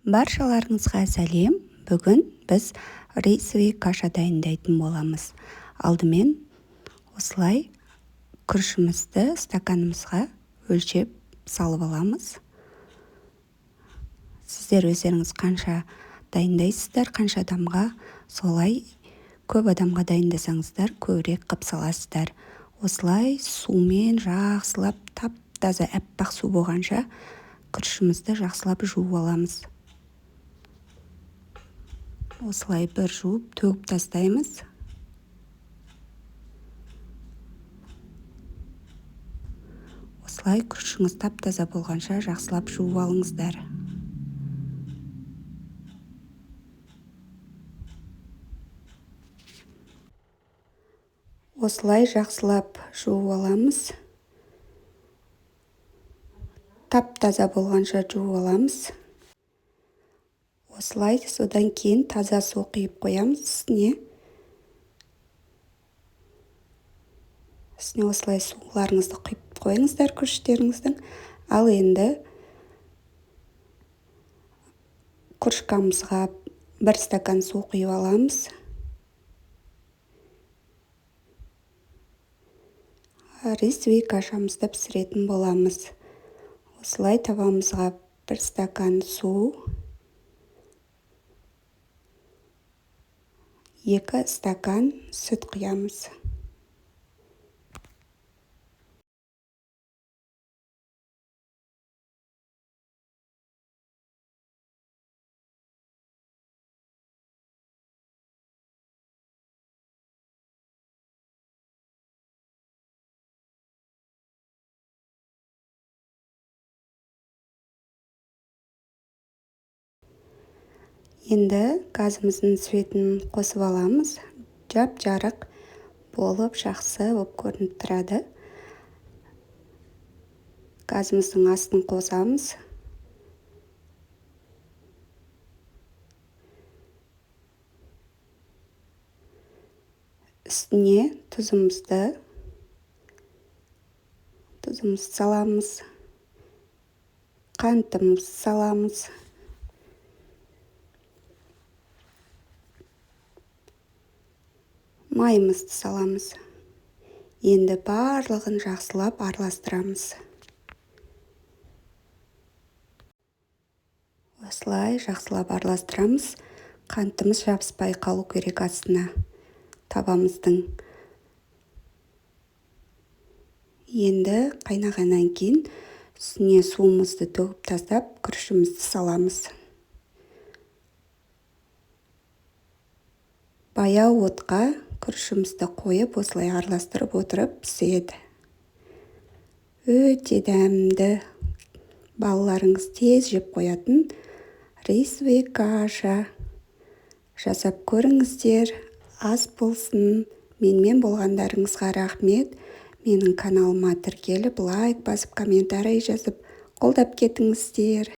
Баршаларыңызға сәлем! Бүгін біз рисовый каша дайындайтын боламыз. Алдымен осылай күрішімізді стаканымызға өлшеп салып аламыз. Сіздер өздеріңіз қанша дайындайсыздар, қанша адамға, солай көп адамға дайындасаңыздар, көбірек қып саласыздар. Осылай сумен жақсылап тап-таза аппақ су болғанша күрішімізді жақсылап жуып аламыз. Осылай бір жуып төгіп тастаймыз. Осылай күрішіңіз тап-таза болғанша жақсылап жуып алыңыздар. Осылай жақсылап жуып аламыз. Тап-таза болғанша жуып аламыз. Осылай содан кейін таза су құйып қоямыз үстіне. Үстіне осылай суларыңызды құйып қойыңыздар күріштеріңіздің. Ал енді кружкамызға бір стакан су құйып аламыз. Рисовый кашамызды пісіретін боламыз. Осылай табамызға бір стакан су, 2 стакан сүт құямыз. Енді газымыздың светін қосып аламыз. Жап-жарық болып, жақсы болып көрініп тұрады. Газымыздың астын қосамыз. Үстіне тұзымызды саламыз. Қантымызды саламыз. Майымызды саламыз. Енді барлығын жақсылап араластырамыз. Осылай жақсылап араластырамыз. Қантымыз жабыспай қалу керек астына табамыздың. Енді қайнағаннан кейін үстіне суымызды төгіп тастап, күрішімізді саламыз. Баяу отқа күрішімізді қойып, осылай араластырып отырып піседі. Өте дәмді, балаларыңыз тез жеп қоятын рисовый каша. Жасап көріңіздер, ас болсын. Менімен болғандарыңызға рахмет. Менің каналыма тіркеліп, лайк басып, комментарий жазып, қолдап кетіңіздер.